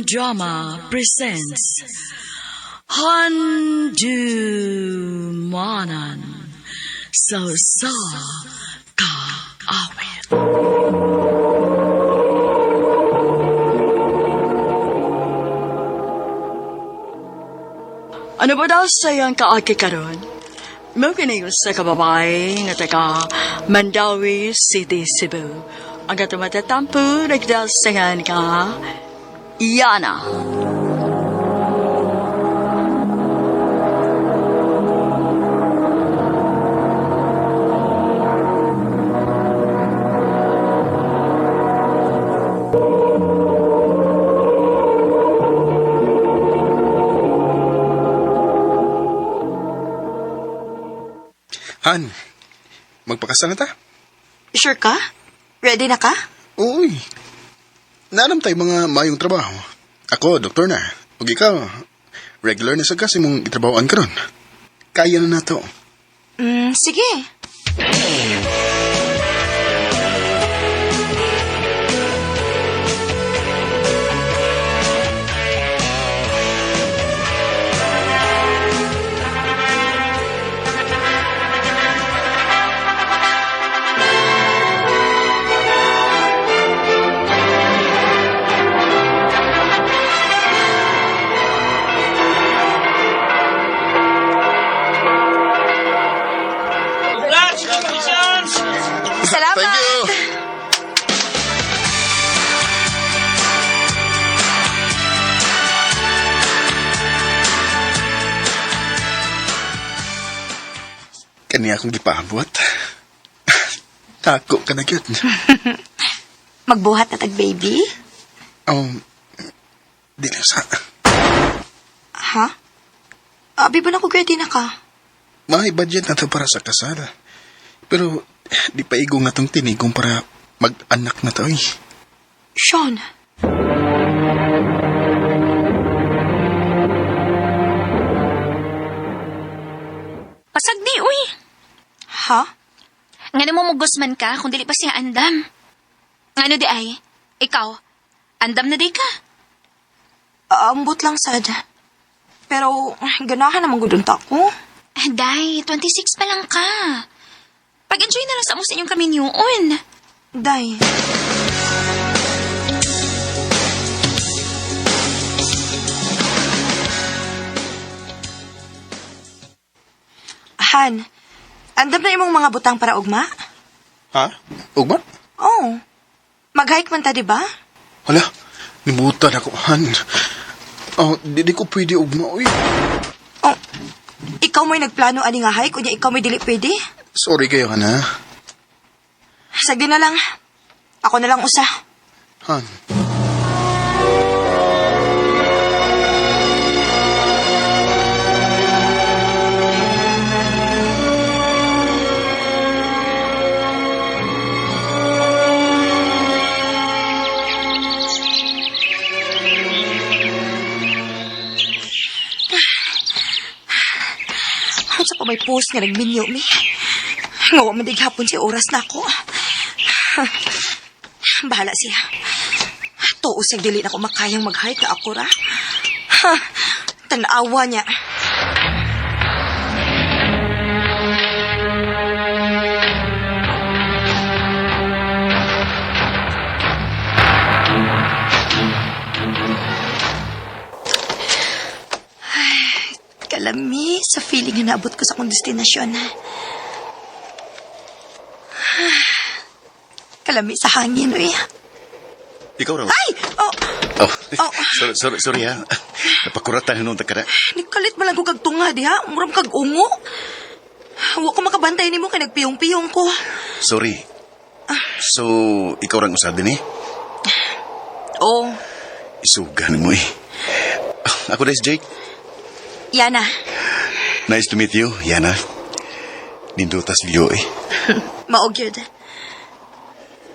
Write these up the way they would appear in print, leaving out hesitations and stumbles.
Drama presents Handumanan sa Usa Ka Awit. Ano ba daw sayang kaagi karon? Mao kini sa kababae nga taga Mandawi City, Cebu. Ang katong matatampo nagdasangan ka, Yana. Han, magpakasal na ta? Sure ka? Ready na ka? Uy. Naalam tayo mga mayong trabaho. Ako, doktor na. Ug ikaw, regular na sa kasi mong itrabahoan karon. Kaya na nato. Sige. Congratulations! Salamat! Thank you! Kani akong gipaabot. Tako ka na gyud. Magbuhat na tag baby? Di na sa. Ha? Abi ba na ko ready na ka? May budget na to para sa kasal. Pero di pa igong na tong tinigong para mag-anak na to eh. Sean. Pasagdi, uy. Ha? Ngano mo mugos man ka kung dili pa siya andam. Ngano di ay? Ikaw, andam na di ka. Aambot lang sad. Pero ganahan naman gud unta ko. Ah, Day, 26 pa lang ka. Pag-enjoy na lang sa mo sa inyong kaminyuon. Day. Han, andam na imong mga butang para ugma? Ha? Ugma? Oo. Mag-hike man ta, di ba? Hala, nibutan ako, Han. Oh, di ko pwede ugma, uy. Oh, ikaw mo'y nagplano ani nga hike, unya ikaw mo'y dili pwede? Sorry kayo, Han, ha? Sagdi na lang. Ako na lang usa. Han. Unsa pa may post nga nagminyo mi? Nga wa man hapon si oras na ako. Bahala siya. Tuo siyang dili na ko makayang mag-hike na ako ra. Ha, Tanawa niya. Kalami sa feeling nga naabot ko sa akong destinasyon. Kalami sa hangin, uy. Ikaw raw. Ay! Oh, Oh, Oh. sorry, sorry, sorry ha. Napakuratan hinunta ka na. nagkalit man lang ko kag tunga diha. Murag kag ungo. Wa ko makabantay nimo kay nagpiyong-piyong ko. Sorry. So, ikaw rang usad din eh? Oh, Isugan mo eh. Ako des, Jake. Yana. Nice to meet you, Yana. Nindutas view eh. Maog yun.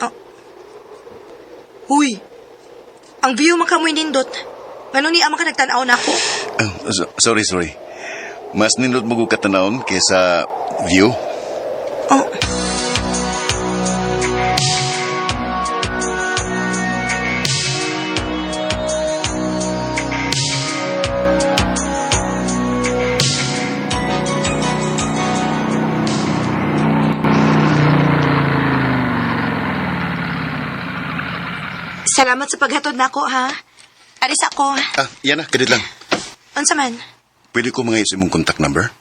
Oh. Huy. Ang view man kamoy nindot. Ngano ni ama ka nagtan-aw na ako? Oh, sorry, sorry. Mas nindot mo ko katanawon kaysa view. Oh. Salamat sa paghatod nako, ha? Aris ako. Ah, yan na, kadit lang. Unsa man? Pwede ko mga imong contact number?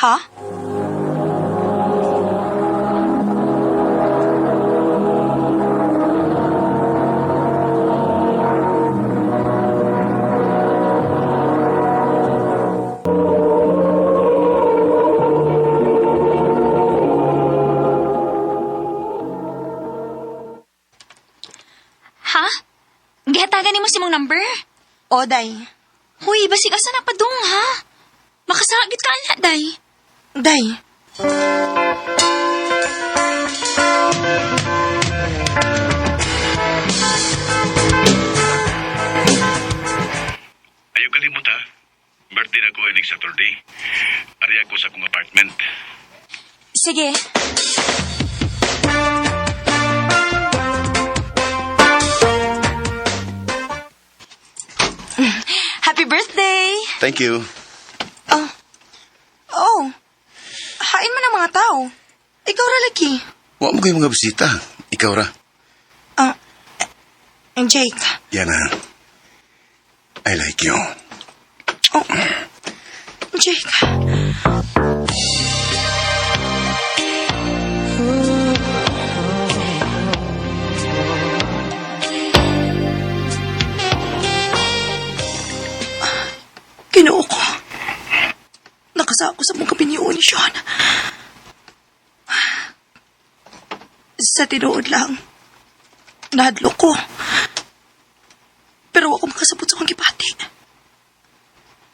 Ha? Ha? Gihatagan nimo si mong number? O, day. Huy, basig asa na padung ha? Makasagit ka ana, day. Day. Ayaw kalimot ha. Birthday na ko next Saturday. Ariya ko sa akong apartment. Sige. Happy birthday! Thank you. Oh. Oh. Hain man ang mga tao. Ikaw ra laki. Wa mo kayo mga bisita. Ikaw ra. Ah, Jake. Yana. I like you. Oh. Jake. Ginoo ko. Nakasako sa mong kapiniyon ni Sean. Sa tinuod lang, nahadlok ko. Pero ako makasabot sa akong gibati.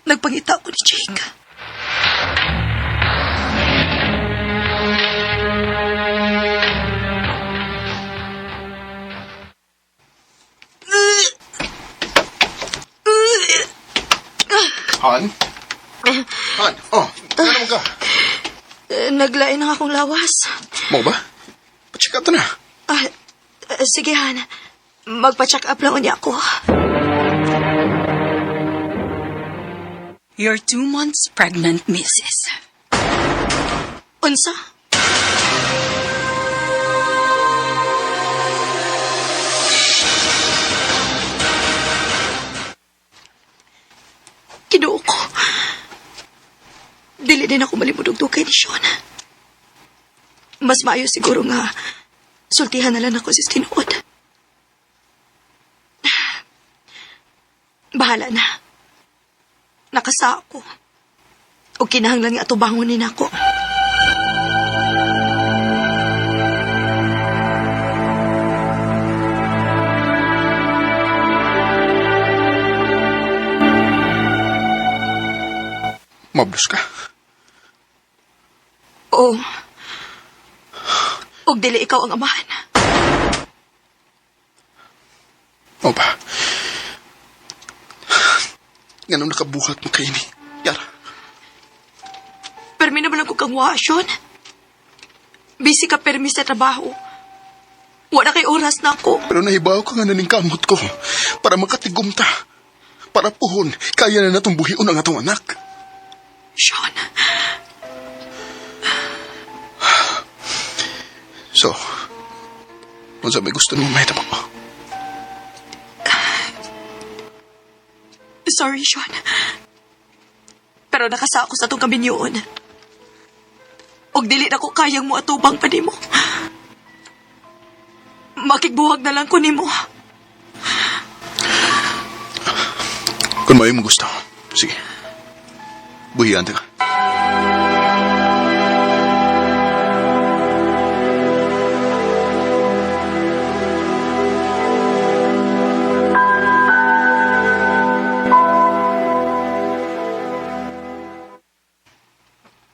Nagpangita ko ni Jake. Han? Han, oh, ano mo ka? Naglain ang akong lawas. Mo ba? Pa-check up na. Ah, sige, Han. Magpa-check up lang unya ako. You're 2 months pregnant, Mrs. Unsa? Kinuo ko. Dili din ako malimudugdug kay ni Sean. Mas maayo siguro nga sultihan na lang ako sa tinuod. Bahala na. Nakasa ako. O kinahanglan nga atubangon ni nako. Mablos ka. Oo. Og dili ikaw ang amahan. Mo ba? Ganun nakabuhat mo kay ni. Yara. Permi naman ako kang wasyon. Busy ka permi sa trabaho. Wala kay oras na ako. Pero nahibaw ka nga naning kamot ko. Para makatigom ta. Para puhon, kaya na natong buhion ang atong anak. Sean, So, unsa may gusto nimo mahitabo ko? sorry, Sean. Pero nakasako sa itong kabinyoon. Og dili na ko kayang mo atubang pa nimo. Makigbuhag na lang ko nimo. Kung maayo mo gusto. Sige. Buhian ta ka.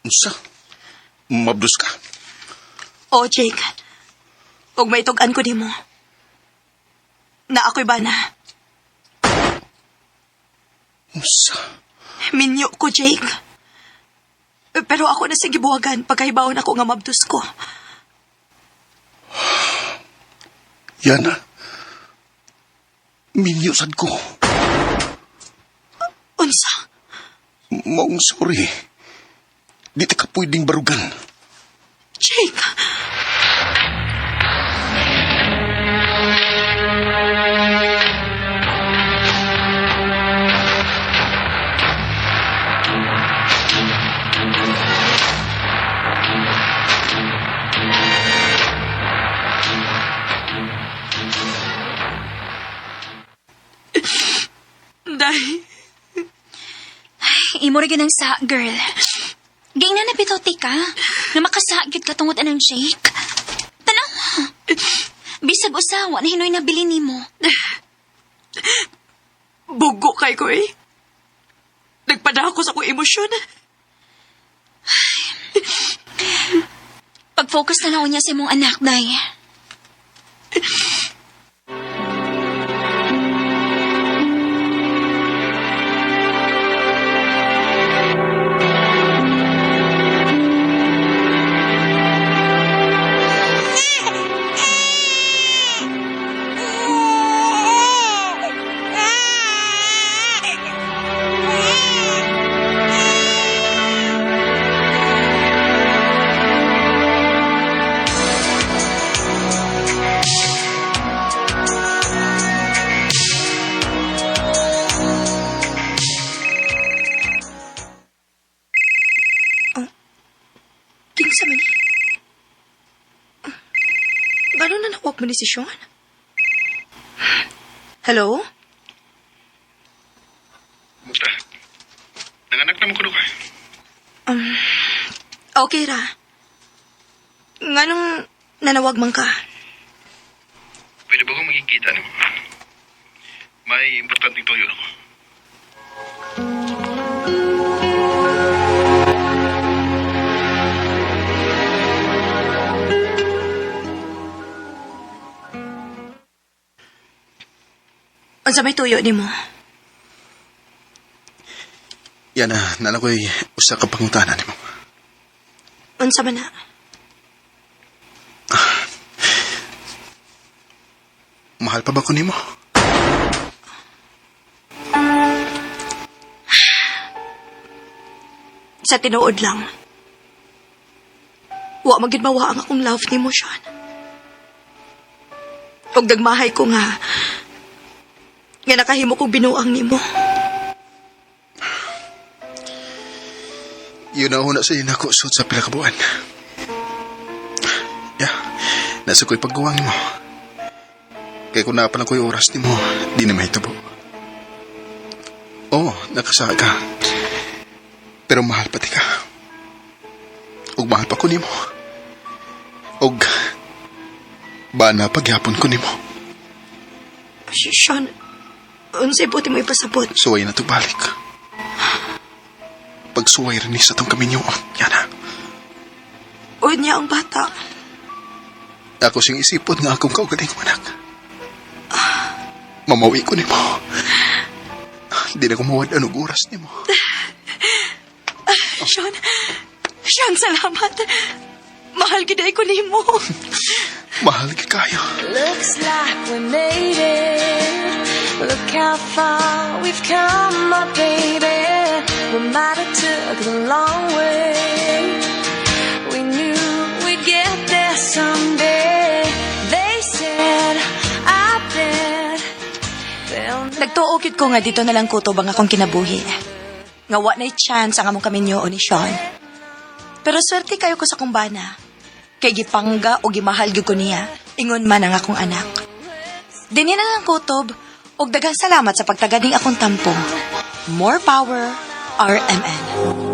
Unsa? Mabdos ka. O, Jake. Og maitog-an ko nimo. Na ako'y bana. Unsa? Minyo ko, Jake. Pero ako na sa gibuhagan pagkahibaon ako nga mabdos ko. Yana. Minyo sad ko. Unsa? Maong sorry. Di ta ka pwedeng barugan. Jake! Day. Ay, imo ra gyud ang sa, girl. Gingna na bitaw ti ka. Nga makasagid ka tungod anang Jake. Tanaw. Bisag usawa na hinoy nabili nimo. Bugo kay ko eh. Nagpadako sa akong emosyon. Pag-focus na lang niya sa imong anak, day. Kinsa man ni? Gano'n na nawag mo ni si Sean? Hello? Musta? Nanganak na mo kuno ka. Okay ra. Nganong nanawag man ka? Pwede ba akong makikita nimo? May importanteng tuyo ako. Unsa may tuyo nimo? Yan na, nala ko'y usa ka pangutana nimo. Unsa man na? Mahal pa ba ko nimo? Sa tinuod lang. Wa man gyud mawa ang akong love nimo, Sean. Og dagmahay ko nga nga nakahimo kong binuang nimo. Yun na una sa inako sud sa pila ka buwan. Yeah, nasa ko'y pagguwang nimo. Kay kung naa pa lang ko'y oras nimo, di na mahitabo. Oo, nakasaka ka. Pero mahal pa ti ka. Ug mahal pa ko nimo. Ug bana pagyapon ko nimo. Sean, unsay buti mo ipasabot? Suway na to balik. Pagsuway rin ni sa tong kaminyo. Yan na. O niya ang bata. Ako siyang isipon nga akong kaugaling anak. Mamawi ko nimo. Di na ko mawad anong oras nimo. Sean, Sean, salamat. Mahal gid ay ko nimo. Mahal gid kayo. Looks like we made it. Look how far we've come, my baby. We might have took the long way. We knew we'd get there someday. They said, I bet they'll Nagtuo gyud ko nga dito na lang kutob ang akong kinabuhi. Nga wa na'y chance ang among kaminyo ni Sean. Pero swerte kayo ko sa akong bana. Kay gipangga o gimahal gyud ko niya. Ingon man ang akong anak. Dinhi na lang kutob og daghang salamat sa pagtagading akong tampo. More power, RMN.